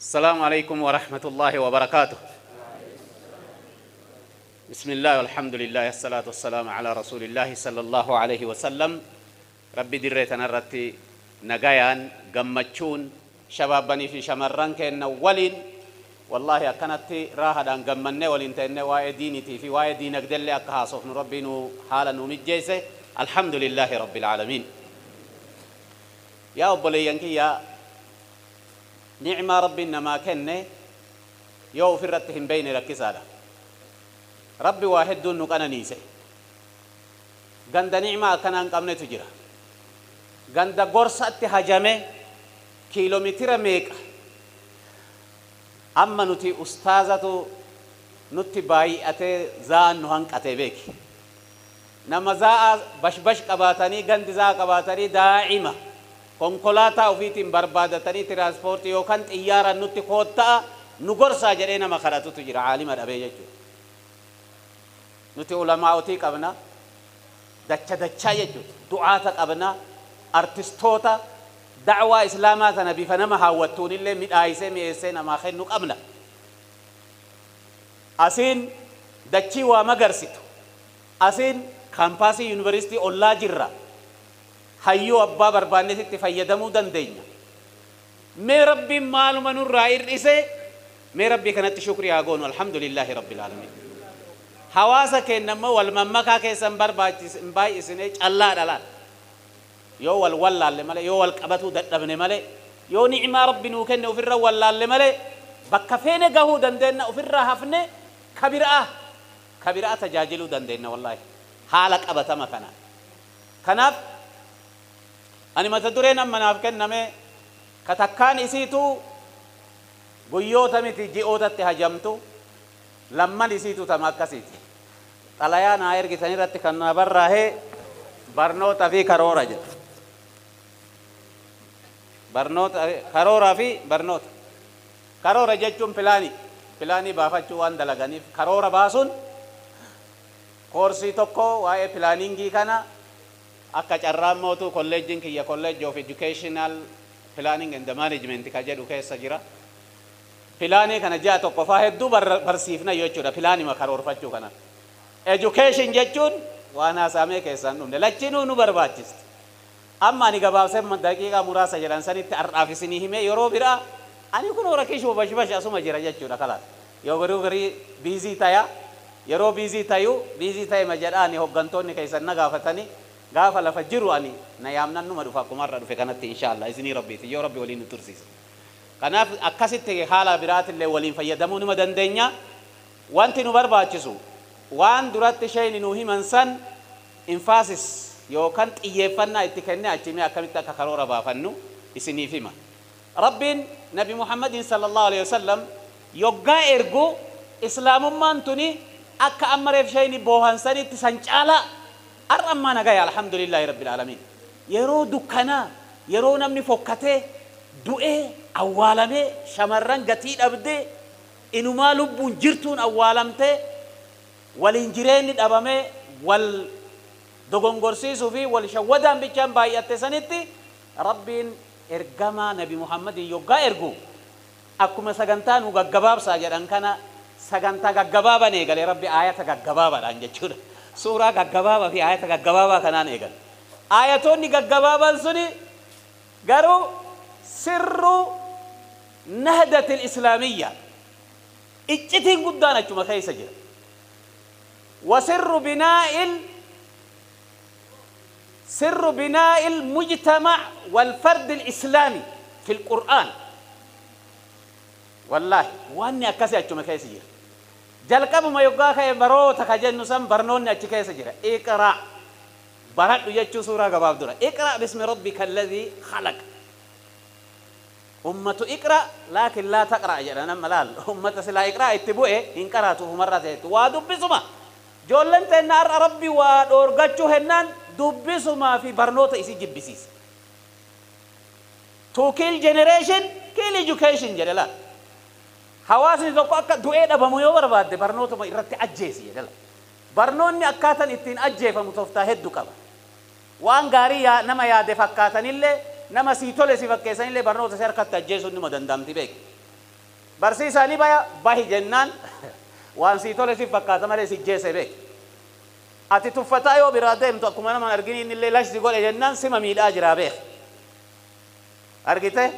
السلام عليكم ورحمة الله وبركاته. بسم الله والحمد لله الصلاة والسلام على رسول الله صلى الله عليه وسلم. ربي دريتنا رتي نجايان جمتشون شباب بني في شمران كأن ولين والله كانت راحة دان جمنا ولين تأني واي دينتي في واي دينك دل أكاسوف ربي نو حالا نمجيسه الحمد لله رب العالمين. يا أبو ينكي يا نعمة ربي إنما كنّي يوفرتهم بين ركزالا ربي واحد دون نكنا نيسه غند نعمة كان أنكمنة تجرا غند غرسات هجمة كيلومتر ميك أما نتي أستاذة نتي باي أتي زان نهانك أتي بيك نمزا بش بش كباتني غند زا كباتني دائمة konkolaataa ofiitiin barbaadatanii tiraanspoortii yookaan xiyyaaraan nutti koottaa nu gorsaa jedhee nama kadhatutu jira caalima dhabee jechuudha. Nuti ulamaa'otii qabna dacha dachaa jechuudha. Du'aata qabna artistoota da'waa islaamaa sana bifa nama hawwattuun illee midhaayisee mi'eessee namaa kennu qabna. Asiin dachii waa magarsitu. Asiin kaampaasii yuunivarsiitii ollaa jirra. Hayyuu abbaa barbaannetti fayyadamuu dandeenya. Mee rabbiin maaluma nurraa hir'ise mee rabbii kanatti shukrii haa goonu alhamdulillaahi rabbil aalamiin. Hawaasa keenya immoo wal mammakaa keessan hin baay'isine callaa dhalaan. Yoo wal wallaalle malee yoo wal qabatuu dadhabne malee yoo ni'imaa rabbi nuu kenne ofirra wallaalle malee bakka feene gahuu dandeenya ofirra hafne kabira'a tajaajiluu dandeenya wallaahi haala qabatama kana. Kanaaf ani mata dureen amma naaf kenname ka takkaan isiitu guyyoota miti ji'ootatti hajamtu lamman isiitu tama akkasiiti. Xalayaa naa ergitan irratti kan naa barraa'ee barnoota fi karoora jedha. Barnoota karooraa fi barnoota. Karoora jechuun pilaanii pilaanii baafachuu waan dalaganiif karoora baasuun koorsii tokko waa'ee pilaaningii kana akka carraan mootuu kolleejjiin kiyya College of Educational Planning and Management ka jedhu keessa jira. Pilaanii kana ji'a tokko faa hedduu barsiifna jechuudha pilaanima karoorfachuu kana. Education jechuun waan haasaamee keessaan dhumne lachinuu nu barbaachisti. Amma ani gabaabsee daqiiqaa muraasa jedhan sanitti har'aaf isinii himee yeroo biraa ani kun rakkishuu bashbash asuma jira jechuudha kalaas. Yoo garuu garii biizii tayaa yeroo biizii tayuu biizii ta'e ma jedhaani hoggantoonni keessan na gaafatanii gaafa lafa jiru ani na yaamnan numa dhufa akkuma irra dhufe kanatti inshaallah isinii rabbiiti yoo rabbi waliin nu tursiise. Kanaaf akkasitti haala biraatillee waliin fayyadamuu numa dandeenya. Wanti nu barbaachisu waan duratti isheen nu himan san infaasis yookaan xiyyeeffannaa itti kennee achimee akkamitti akka karoora baafannu isiniif hima. Rabbiin Nabi Muhammadin sallallahu alaihi wasallam yoggaa ergu islaamummaan tuni akka amma reef isheen boohan sanitti san caalaa har'a ammaa nagaya alhamdulillahi rabbil aalamiin. Yeroo dukkanaa yeroo namni fokkatee du'ee awwaalamee shamarran gatii dhabdee inumaa lubbuun jirtuun awwaalamtee waliin jireenyi dhabamee wal dogongorsiisuu fi wal shawwadaan bichaan baay'atte sanitti rabbiin ergamaa Nabi Muhammadin yoggaa ergu akkuma sagantaa nu gaggabaabsaa jedhan kana sagantaa gaggabaaban eegale rabbi aayata gaggabaabaadhaan jechuudha. Suuraa gaggabaabaa fi aayata gaggabaabaa kanaan eegale. Aayatoonni gaggabaaban suni garuu sirru nahdatil islaamiyya iccitiin guddaan achuma keessa jira. وسر بناء سر بناء المجتمع والفرد الإسلامي في القرآن. والله واني أكاسي أتشو مكايس جير جلقب ما يقاك بروتا كجن نسام برنوني أتشو كايس جير اقرأ برد يجو سورة قباب دورة اقرأ باسم ربك الذي خلق. أمة اقرأ لكن لا تقرأ جرى نما لال أمة سلا اقرأ اتبوه إن قرأته مرة ودبسما جولن تنار ربي ودورغچو هنان دبسما في برنوتا إسي جبسيس to kill generation kill education jedhe hawaasni tokko akka du'ee dhabamu yoo barbaadde barnootuma irratti ajjeesi jedhe barnoonni akkaataan ittiin ajjeefamu tooftaa hedduu qaba. Waan gaarii nama yaade fakkaatanillee nama sii tole si fakkeessanillee barnoota si harkatti ajjeesuun nima danda'amti beeki. Barsiisaa ni baya bahi jennaan waan sii tole si fakkaata malee si jeese beek. Ati tuffataa yoo biraa deemtu akkuma nama argini inni illee lashsi godhe jennaan sima miidhaa jiraa beek. Argite?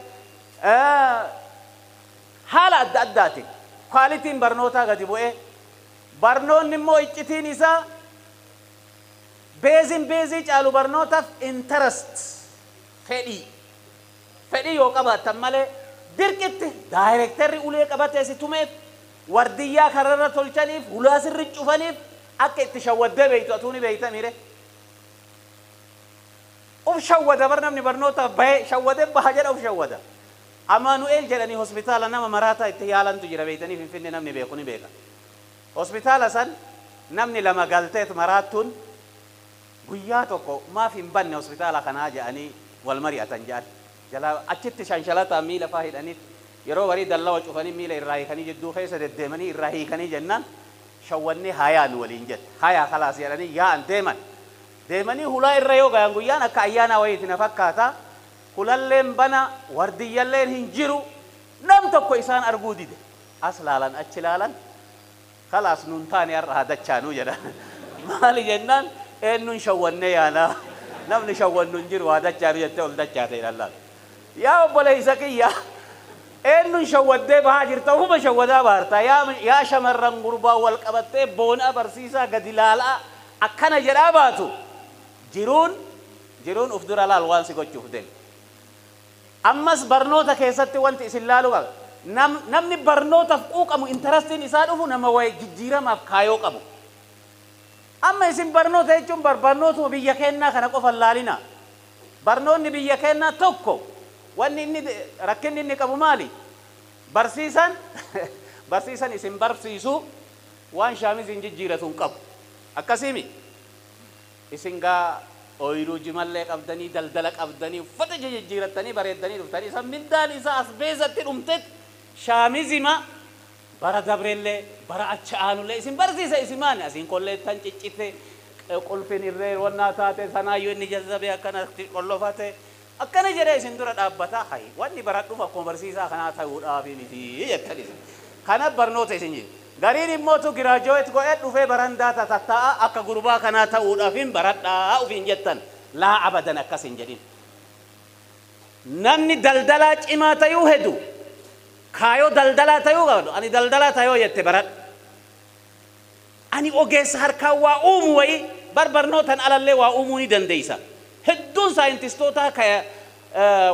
Haala adda addaatiin kwaalitiin barnootaa gadi bu'ee barnoonni immoo iccitiin isaa beeziin beezii caalu barnootaaf interest fedhii fedhii yoo qabaattan malee dirqitti daayirektarri ulee qabatee si tumeef wardiyyaa kararra tolchaniif hulaa sirri cufaniif akka itti shawwaddee beeytu atuu ni beeyta mire. Uf shawwada bar namni barnootaaf bahee shawwadee baha jedha uf shawwada. Amaanu'eel jedhanii hospitaala nama maraataa itti yaalantu jira beeytanii Finfinnee namni beeku ni beeka. Hospitaala san namni lama galteet maraattuun guyyaa tokko maaf hin banne hospitaala kanaa jedhanii wal mari'atan jedhan. Jalaa achitti shanshalataa miila faa hidhaniit yeroo warii dallawa cufanii miila irraa hiikanii jidduu keessa deddeemanii irraa hiikanii jennaan shawwannee hayaa nu waliin jette. Hayaa khalaas jedhanii yaa'an deeman. Deemanii hulaa irra yoo gayan guyyaan akka ayyaana wayiiti na fakkaata. Hulalleen bana wardiyyalleen hin jiru nam tokko isaan arguu dide. As laalan achi laalan khalaas nun taane har'a haa dachaanuu jedhan. Maali jennaan eenyuun shawwannee yaanaa namni shawwannu hin jiru haa dachaanuu jettee ol dachaate ilaallaa. Yaa obboleessa kiyya eenyuun shawwaddee bahaa jirta ofuma shawwadaa baarta yaa shamarran gurbaa wal qabattee boonaa barsiisaa gadi laalaa akkana jedhaa baatu jiruun jiruun uf dura laal waan si gochuuf deemu. Ammas barnoota keessatti wanti isin laaluu qaba. Namni barnootaaf quuqamu intarastiin isaa dhufu nama waa'ee jijjiiramaaf kaayoo qabu. Amma isin barnoota jechuun barnootuma biyya keenyaa kana qofa laalina. Barnoonni biyya keenyaa tokko wanni inni rakkinni inni qabu maali? Barsiisan barsiisan isin barsiisu waan shaamiziin jijjiiratu hin qabu. Akkasiimi isin gaa ooyiruu jimallee qabdanii daldala qabdanii uffata jijjiirattanii bareeddanii dhuftanii isa mindaan isaa as beezatti dhumtetti shaamizima bara dabreellee bara achi aanullee isin barsiisa isin maani asiin kolleettan ciccite qulfin irree wannaa taate sanaayyuu inni jazzabe akkanatti qollofate akkana jedhee isin dura dhaabbataa hayi wanni baradhuuf akkuma barsiisaa kanaa ta'uudhaafi miti jettan isin kana barnoota isin jedhu. Gariin immootu giraajuweet godhee dhufee barandaa tatattaa'a akka gurbaa kanaa ta'uudhaaf hin baradhaa ufiin jettan laa abadan akkas hin jedhin. Namni daldalaa cimaa ta'uu hedu kaayoo daldalaa ta'uu qabdu ani daldalaa ta'uu jette baradhu. Ani ogeessa harkaan waa uumu wayii bar barnootaan alallee waa uumuu ni dandeessa. Hedduun saayintistoota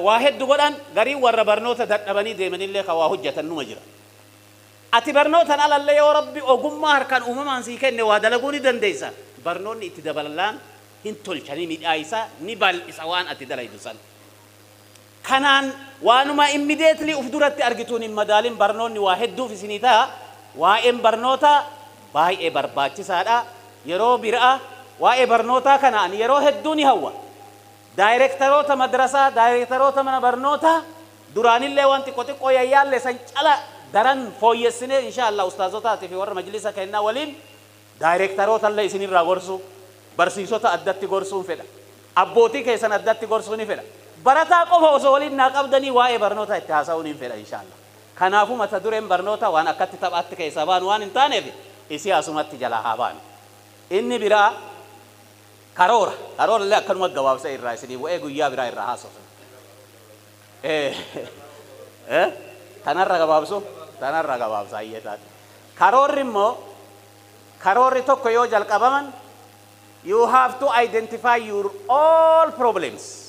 waa hedduu godhan gariin warra barnoota dadhabanii deemanillee ka waa hojjetan numa jira. Ati barnootaan alallee yoo rabbi ogummaa harkaan uumamaan sii kenne waa dalaguu ni dandeessa. Barnoonni itti dabalaan hin tolchanii midhaa ni bal'isa waan ati dalaydu san. Kanaan waanuma immediately uf duratti argituun hin madaalin barnoonni waa hedduuf isinii ta'a. Waa'een barnoota baay'ee barbaachisaadha. Yeroo biraa waa'ee barnootaa kana ani yeroo hedduu ni hawwa. Daayirektaroota madrasaa, daayirektaroota mana barnootaa duraanillee waan xiqqoo xiqqoo yayyaalle san cala daran fooyyessinee insha Allah ustaazotaatii fi warra majlisa kennaa waliin daayirektaroota illee isinirraa gorsuu barsiisota addatti gorsuun fedha. Abbootii keessan addatti gorsuu ni fedha. Barataa qofa osoo waliin naa qabdanii waa'ee barnoota itti haasa'uun hin fedha insha Allah. Kanaafuu mata dureen barnoota waan akkatti taphaatti keessaa baanu waan hin taaneef isii asumatti jalaa haa baanu. Inni biraa karoora. Karoora illee akkanuma gabaabsa irraa isinii bu'ee guyyaa biraa irraa haasofna. Tanarra gabaabsu tanarra gabaabsa ayyee taate. Karoorri immoo karoorri tokko yoo jalqabaman you have to identify your all problems.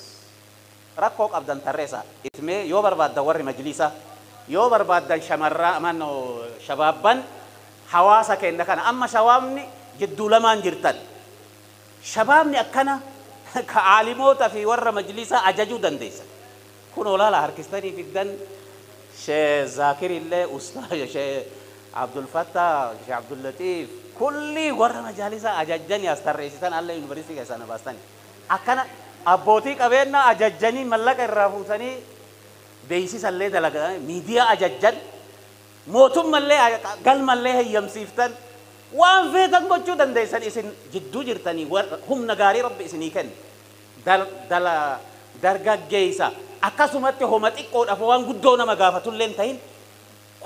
Rakkoo qabdan tarreessa. Itmee yoo barbaaddan warri majlisa yoo barbaaddan shamarraa amannoo shabaabban hawaasa keenya kana amma shabaabni jidduu lamaan jirtan. Shabaabni akkana ka aalimoota fi warra majlisaa ajajuu dandeessan. Kun olaala harkistanii fiddan Shee Zaakir illee Ustaaz Shee Abdul Fattah Shee Abdul Latiif kulli warra majaalisaa ajajjanii as tarreessitan alle yuunivarsiitii keessaa na baastani. Akkana abbootii qabeenyaa ajajjanii mallaqa irraa fuutanii beeksisallee dalagan miidiyaa ajajjan mootummallee galmallee heeyyamsiiftan waan feetan gochuu dandeessan isin jidduu jirtanii humna gaarii rabbi isinii kenne dargaggeessa akkasumatti homa xiqqoodhaaf waan guddoo nama gaafatullee hin ta'in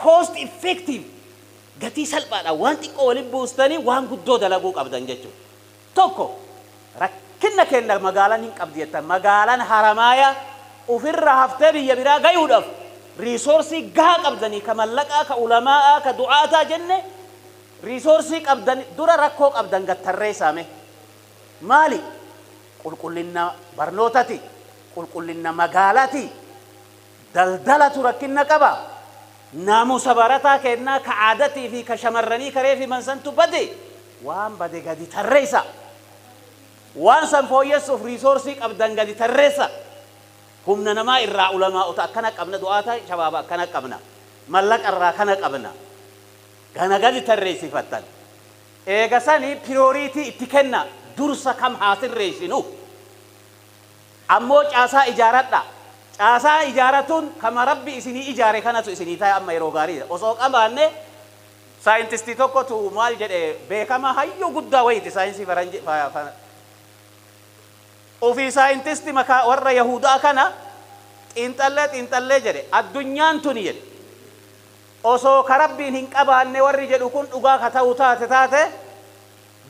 Cost effective gatii salphaadha waan xiqqoo waliin buustanii waan guddoo dalaguu qabdan jechuudha. Tokko rakkina kenna magaalaan hin qabdi jettan magaalaan Haramaaya ofirra haftee biyya biraa gayuudhaaf resource gahaa qabdanii ka mallaqaa ka ulamaa'aa ka du'aataa jenne resource qabdan dura rakkoo qabdan gattarree saame maali qulqullina barnootati qulqullina magaalaati daldalatu rakkina qaba naamusa barataa kennaa ka aadatii fi ka shamarranii karee fi mansantu bade waan bade gadi tarreessa waan san fooyyessuuf resource qabdan gadi tarreessa humna namaa irraa ulamaa'ota akkana qabna du'aata shabaaba akkana qabna mallaqa irraa kana qabna gana gadi tarreessifattan eega sanii priority itti kenna dursa kam haa sirreessinu ammoo caasaa ijaaradha caasaa ijaaratuun kama rabbi isinii ijaare kanatu isinii ta'e amma yeroo gaariidha osoo qabaanne saayintistii tokkotu maal jedhe beekama hayyuu guddaa wayiiti saayinsii faranji ofii saayintisti makaa warra yahudaa kana xiinxallee xiinxallee jedhe addunyaan tuni jedhe osoo ka rabbiin hin qabaanne warri jedhu kun dhugaa ka ta'u taate taate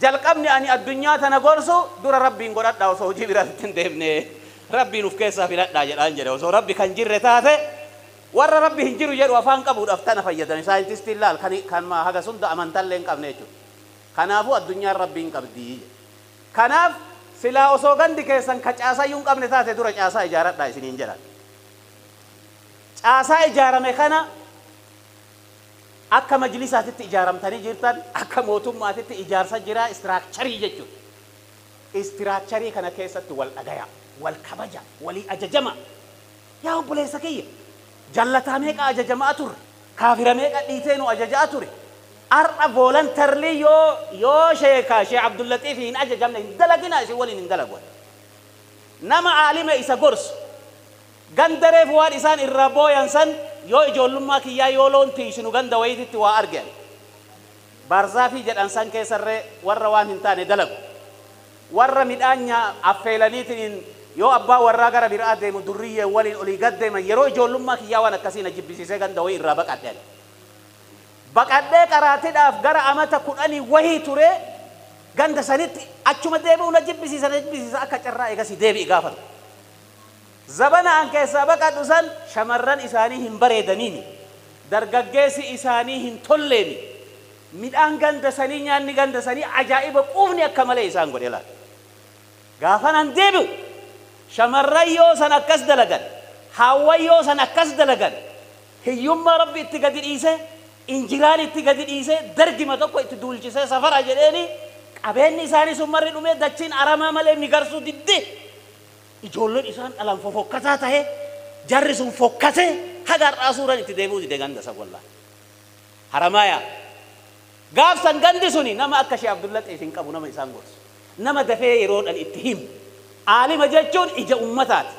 jalqabni ani addunyaa tana gorsu dura rabbiin godhadha osoo hojii biraatti hin deemne rabbiin uf keessaa filadhaa jedhaan jedhe osoo rabbi kan jirre taate warra rabbi hin jiru jedhu afaan qabuudhaaf tana fayyadame saayintistiin laal kan haga sunda amantallee hin qabne jechuudha kanaafuu addunyaan rabbiin qabdii kanaaf silaa osoo gandi keessan ka caasayyuu hin qabne taate dura caasaa ijaaradhaa isiniin jedhan caasaa ijaarame kana akka majlisaatitti ijaaramtanii jirtan akka mootummaatitti ijaarsa jira structure jechuudha structure kana keessatti wal dhagaya wal kabaja walii ajajama yaa obboleessa kiyya jallataa meeqa ajajamaa turre kaafira meeqa dhiitee nu ajajaa ture ar'a voluntarily yoo sheeka Sheekh Abdullatiif hin ajajamne hin dalagina isin waliin hin dalagu nama aalima isa gorsu gandareef waan isaan irraa booyan san yoo ijoollummaa kiyyaa yoo loon tiisinu ganda wayiititti waa argan baarzaafii jedhan san keessarree warra waan hin taane dalagu warra midhaan affeelaniitiin yoo abbaa warraa gara biraa deemu durriyyee waliin olii gad deeman yeroo ijoollummaa kiyyaa waan akkasii na jibbisiisee ganda wayii irraa baqadhe baqadhee qaraatiidhaaf gara amata 10 wahii ture ganda sanitti achuma deebi'u na jibbisiisa na jibbisiisa akka carraa eegasii deebi'i gaafatu zabana an keessaa baqadhu san shamarran isaanii hin bareedaniini dargaggeessi isaanii hin tolleeni midhaan ganda sanii nyaanni ganda sanii ajaa'iba quufni akka malee isaan godhe laata gaafan an deebi'u shamarran yoo san akkas dalagan haawwan yoo san akkas dalagan hiyyummaa rabbi itti gadi dhiise injiraan itti gadi dhiise dargima tokko itti duulchisee safara jedheeni qabeenyi isaanii sun marri dhumee dachiin aramaa malee migarsuu didde ijoolleen isaan dhalan fofokkataa tahe jarri sun fokkate haga har'aa suuraan itti deebi'uu dide ganda san wallaahi Haramaaya gaafsan gandi suni nama akka Sheekh Abdullaxiif hin qabu nama isaan gorsu nama dafee yeroodhaan itti himu aalima jechuun ija ummataati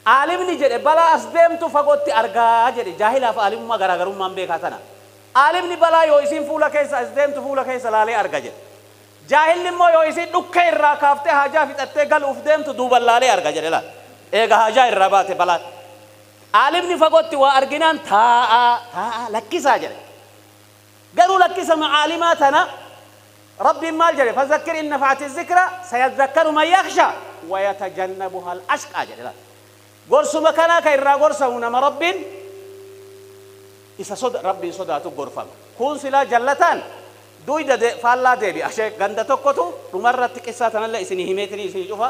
aalimni jedhe balaa as deemtu fagootti argaa jedhe jaahilaaf aalimummaa garaagarummaan beekaa tana aalimni balaa yoo isiin fuula keessa as deemtu fuula keessa laalee arga jedhe jaahilli immoo yoo isiin dhukkee irraa kaaftee haajaa fixattee galuuf deemtu duuban laalee arga jedhe laal eega haajaa irraa baate balaan aalimni fagootti waa arginaan taa'aa taa'aa lakkisaa jedhe garuu lakkisa macaalimaa tana rabbiin maal jedhe fazakkir in nafa'ati zikra sayadhakkaru man yakhsha wayatajannabuha al-ashqa jedhe laal gorsuma kanaa ka irraa gorsamu nama rabbiin isa soda rabbiin sodaatu gorfama kun silaa jallataan duyda faallaa deebi'a ashee ganda tokkotu dhumarratti qissaa tanallee isinii himeetinii isinii cufa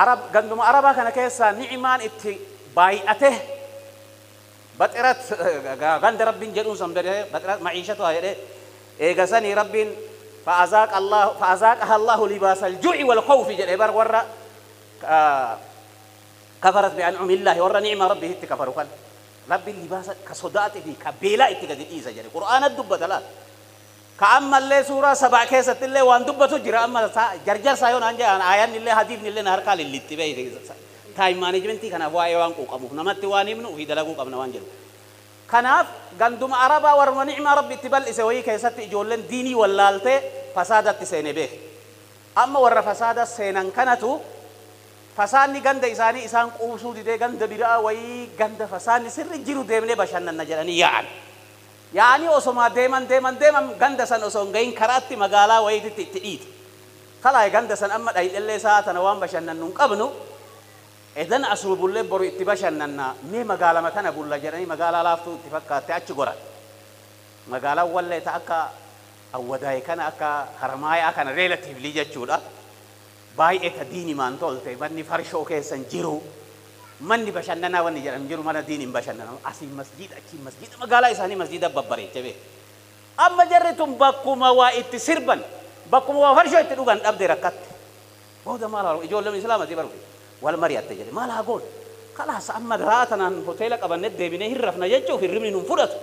arab ganduma arabaa kana keessaa ni'imaan itti baay'ate baxirat ganda rabbiin jedhuun san baxirat maciishatu haa jedhee eega sanii rabbiin فأذاقها الله لباس الجوع والخوف jedhee bar warra كفرت بأنعم الله ورا نعمة ربه اتكفروا كان ربي اللباس كصداتي في كبيلا اتكدي إيسا جري قرآن الدبة لا كأما اللي سورة 7 كيسة اللي وان دبة تجرى أما جرجر سايون أنجا آيان اللي حديث اللي نهار قال اللي تبي time management كان أبوا أيوان قوقمه نمت واني منو في دلقو قبنا وانجلو كناف قندم عربا ورا نعمة ربي تبل إسوي كيسة جولن ديني ولالته فسادة سينبه أما ورا فسادة سينان كانتو Fasaanni ganda isaanii isaan quubsuu didee ganda biraa wayii ganda fasaanni sirri jiru deemnee bashannanna jedhanii yaa'an. Yaa'anii osomaa deeman deeman deeman ganda san osoo hin gahin karaatti magaalaa wayiititti itti dhiite. Kalaa ganda san amma dhayidhellee sa'a tana waan bashannannu hin qabnu edan asuma bullee boru itti bashannanna mee magaalama tana bulla jedhanii magaalaa laaftuu itti fakkaatte achi goran. Magaalaan wallee ta akka Awwadaay kana akka Haramaayaa kana relatively jechuudha. Baay'ee ta diinimaan tolte manni farshoo keessan jiru manni bashannanaa wanni jedhamu jiru mana diiniin bashannanamu asii masjiida achii masjiida magaalaa isaanii masjiida babbareeche beeku. Amma jarri tun bakkuma waa itti sirban bakkuma waa farshoo itti dhugan dhabde rakkatte. Booda maal haa ijoolleen islaamatii baruuf wal mari'atte jedhe maal haa goon kalaas amma daraa tanaan hoteela qabannee deebinee hin rafna jechuuf hirribni nun fudhatu.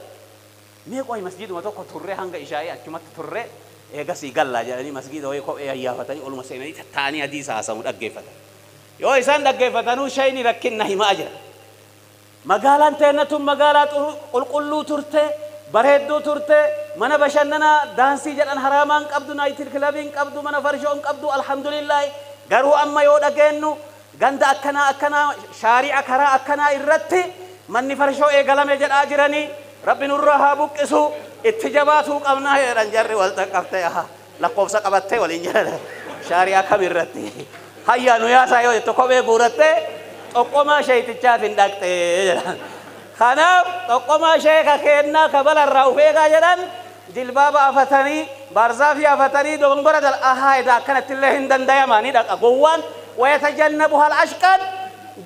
Mee qoy masjiiduma tokko turree hanga ishaa'ee achumatti turree eegasii gallaa jedhanii masjiida wayii kophee ayyaafatanii oluma seenanii tattaanii hadiisa haasamu dhaggeeffatan. Yoo isaan dhaggeeffatanuu shayni rakkinna himaa jira. Magaalaan teenna tun magaalaa qulqulluu turte, bareedduu turte, mana bashannanaa daansii jedhan haraamaan qabdu, naayitil kilabiin qabdu, mana farshoon qabdu, alhamdulillaahi. Garuu amma yoo dhageennu ganda akkanaa akkanaa shaari'a karaa akkanaa irratti manni farshoo eegalame jedhaa jiranii Rabbi nurraa haa buqqisu itti jabaatuu qabnaa jedhan jarri wal qaqqabtee lakkoofsa qabattee waliin jedhan shaari'a kam irratti hayyaa nu yaasaa yoo jettu kophee guurattee xoqqomaa sheeytichaatiin dhaqxee jedhan. Kanaaf xoqqomaa sheeka keennaa kabalarraa ufeegaa jedhan jilbaaba afatanii baarzaafii afatanii dogongora dal ahaa edaa akkanatti illee hin dandayamaa ni dhaqa gowwaan wayatajannabuha al-ashqaan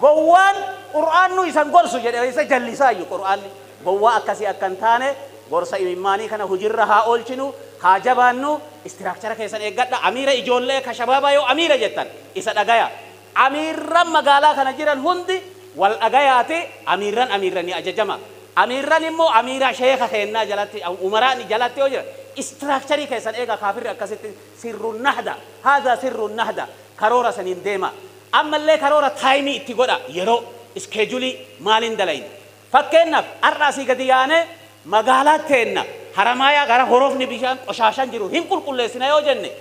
gowwaan qur'aannu isan gorsu jedhe isa jallisaayyuu qur'aanni. Gowwaa akkasii akka hin taane gorsa imimmaanii kana hujirra haa oolchinu haa jabaannu istiraakchara keessan eeggadha amiira ijoollee ka shabaabaa yoo amiira jettan isa dhagaya amiirran magaalaa kana jiran hundi wal dhagayaati amiirran amiirranii ajajama amiirran immoo amiira sheeka keennaa jalatti umaraani jalatti yoo jira istiraakcharii keessan eega kaafirri akkasitti sirruun nahda haadha sirruun nahda karoora saniin deema ammallee karoora taayimii itti godha yeroo iskeejulii maaliin dalayna. Fakkeenyaaf har'a asii gadi yaanee magaalaa teenna Haramaayaa gara horofni bishaan qoshaashaan jiru hin qulqulleessina yoo jenne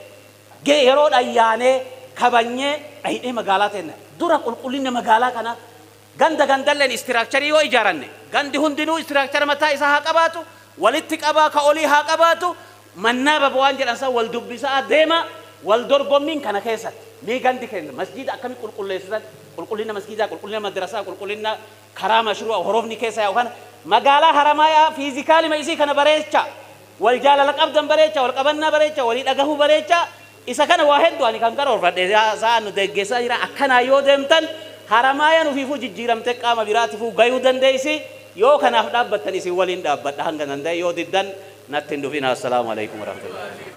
yeroodhaan yaanee kabanyee dhayidhee magaalaa teenna dura qulqullinna magaalaa kana ganda gandalleen istiraakcharii yoo ijaaranne gandi hundinuu istiraakchara mataa isaa haa qabaatu walitti qabaa ka olii haa qabaatu mannaaba waan jedhan san wal dubbisaa deema wal dorgommiin kana keessatti mee gandi keenya masjiida akkamii qulqulleessisan qulqullina masjiidaa qulqullina madrasaa qulqullina karaa mashruu'a horofni keessa yaa'u kana magaalaa Haramaayaa fiizikaalima isii kana bareecha wal jaalala qabdan bareecha wal qabannaa bareecha walii dhagahuu bareecha isa kana waa hedduu ani kan karoorfadhe sa'a nu deeggessaa jira akkanaa yoo deemtan Haramaayaan ufiifuu jijjiiramte qaama biraatifuu gayuu dandeessi yoo kanaaf dhaabbattan isin waliin dhaabbadha hanga danda'e yoo diddan natti hin dhufin. Assalaamu alaikum warahmatullahi.